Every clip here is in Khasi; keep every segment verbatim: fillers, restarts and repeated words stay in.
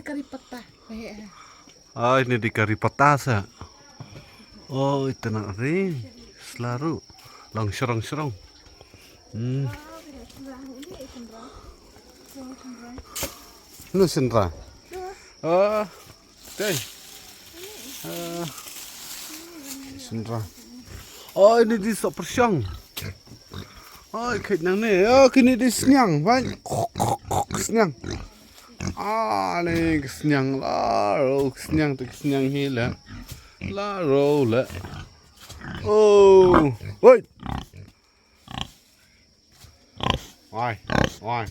kari patta. Eh, eh. Ai, ini di kari patta sa. Oh, ita nak ring. Selaru. Lang serong-serong. Hmm. Ini sendra. Oh, deh. Ah, sendra. Oh, ini di sok persiang. Oh, kait nang ni. Oh, kini di sniang. Baik. Sniang. Ah, ni sniang la. Oh, sniang tu sniang hi la. La ro la. Oh, wait. Ai, ai.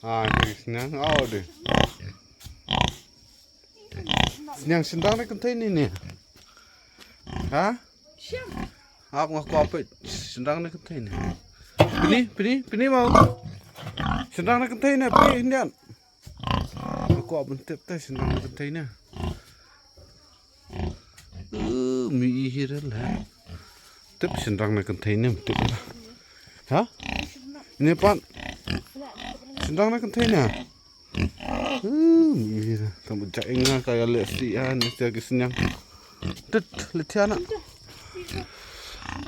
Ai, dei sniang, oh, dei. Sniang sendang na kynthei ni ni. Ha? Ap nga kwah peit sendang na kynthei ni. Pini, pini, pini mau. Sendang na kynthei ni, pini indian. Nga kwah ban tip te sendang na kynthei ni. Uh, mi i hi re la. Tip sendang na kynthei ni, tip la. Ha? Ni pat. Sendang na kynthei ni. Uh, mi i hi re. Tang ba jai nga ka ya le si a ni sia ki sniang. Tit le tiana.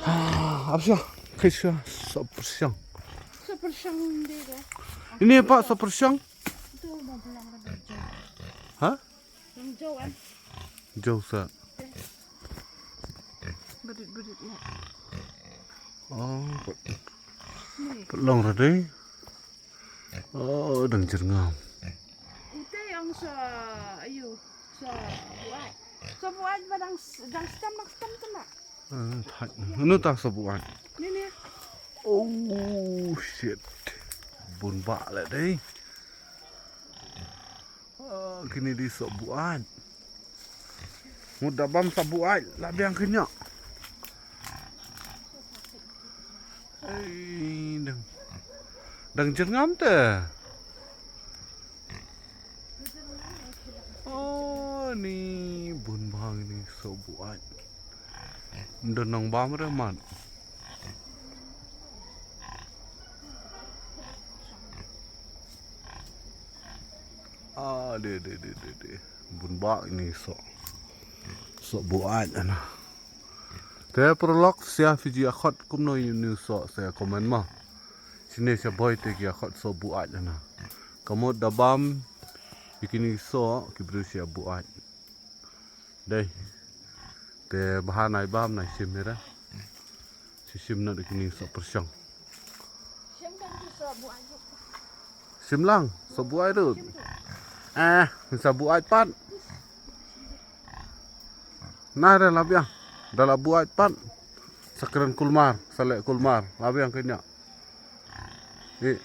Ah, apa sih? Kaisa so persiang. So persiang dia. Ini apa so persiang? Itu mau pulang ke Jauh. Ha? Yang jauh kan? Jauh sa. Berit-berit ya. Oh, pelong tadi. Oh, dang jyrngam. Ute yang sa ayu, sa buat. Sa buat ba dang dang stem dang stem tu nak. Ah, thak. Anu ta sa buat. Ni ni. Oh shit. Bun ba la dei. Oh, kini di sok buat. Mut da bam sa buat la biang kini. Ei, dang. Dang jyrngam te. Oh, ni bun bang ni sok buat. Mdon nang bam re mat. Ah, de, de, de, de, de. Bun bak ini sok. Sok buat ana. Te prolog sia Fiji akhot kumno yu ni sok sia comment ma. Sini sia boy te ki akhot sok buat ana. Kamut da bam ikini sok ki bru sia buat. Dei. Te bahan ai bam nai sim hira. Si sim na ikini sok persiang. Sim lang, sa buai tu. Eh, sa buai pat. Nah, dah lah biang. Dah lah buai pat. Sa kren kulmar, sa leh kulmar. Lah biang kenya. Eh.